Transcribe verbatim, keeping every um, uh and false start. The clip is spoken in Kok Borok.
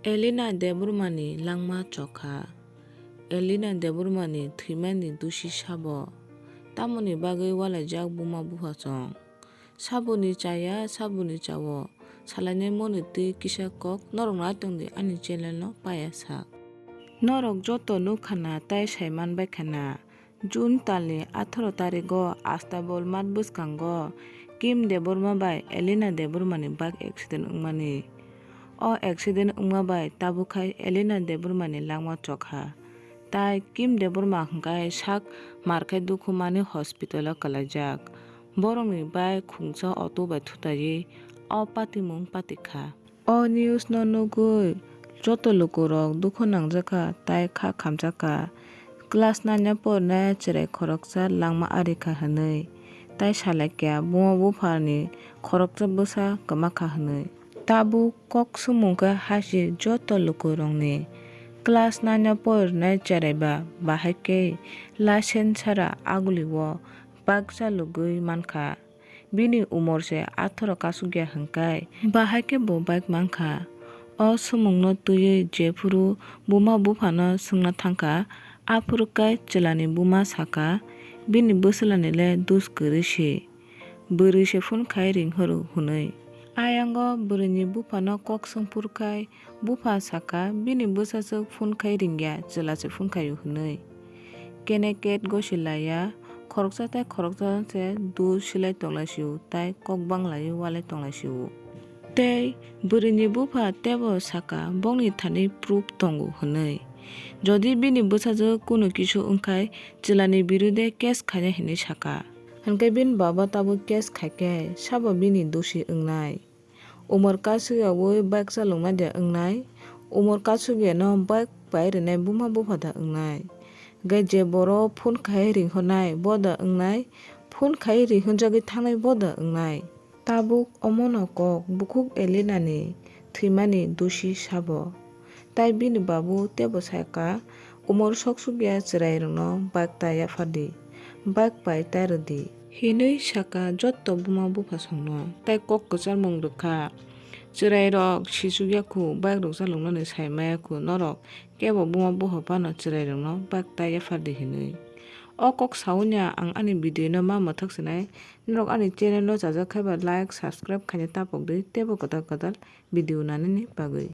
Elena Debbarmani langma chokha. Elena Debbarmani thwimani dusi sabo. Tamoni bagwi walaijak buma buphasong? Saboni chaya, saboni chao. Salainai moni twi kisa kok norok naitongdi ani channel no paya sak. Norok joto nukha na tai saiman baikha na. June talni atharo tarigo Astabol mat bwskango Kim Debbarma bai Elena Debbarmani bike accident wngmani. O accident wngma bai tabuk khai Elena Debbarmani langma chokha. Tai Kim Debbarma hwnkhe sak markhai dukhu mani hospital o kwlaijak. Borokni bike khungsa auto bai thutaiwi o patimung patikha. O news no nugwi joto lukurok dukhu nangjakha tai kha khamjakha. Class nine o porinai chwrai khoroksa langma arikha hwnwi tai salaikha buma buphani khoroksa bwsa kwmakha hwnwi. Tabuk kok swngmung khe hachik joto lukurokni. Class nine o porinai chwrai ba bahai khe license sara agulio bike chalogwi mankha. Bini umor se atharo kasukya hwnkhe bahai khe bo bike mankha. O swngmungno twiwi jephuru buma buphano swngna thangkha, aphuru khe chwlani buma sakha, bini bwswlani le dus kwrwi se, bwrwi se phone khai ringhoro hwnwi. Ayango bwrwini buphano kok swngphuru khai bupha sakha, bini bwsajwk phone khai ringya, chwla se phone khaio hwnwi. Kene ket gosi laiya, khoroksa tai khoroksa se dus silai tonglai sio tai kok banglaiwi walai tonglai sio. Tei bwrwini bupha teibo sakha, bongni thani proof tongo hwnwi. Jodi bini bwsajwk kunu kisu wngkhai, chwlani birude case khainai hwnwi sakha. Hwnkhe bini baba tabuk case khaikhe sabo bini dusi wngnai? Umor kasugyaui bike chaloknai de wngnai? Umor kasugyano bike pai rwnai buma bupha da wngnai? Hwnkhe je borok phone khai ringhornai bo da wngnai? Phone khai ringhorjagwi thangnai bo da wngnai? Tabuk omono kok bukhuk Elenani thwimani dusi sabo. Tai bini babu teibo sakha, umor sok sukya chwrairokno bike ta yaphardi, bike pai ta rwdi. Hinwi sakha jotto buma buphasongno, tai kok kwcharmung rwkha. Chwrairok sisukya khu bike rok chaloknani sai maya khu norok, kebo buma bupha phano chwrairokno bike ta yaphardi hinwi. O kok saui ang ani video no ma mwthak sinai, norok ani channel no chajak khai ba like, subscribe khaina tapokdi teibo kwtal kwtal video nanani bagwi.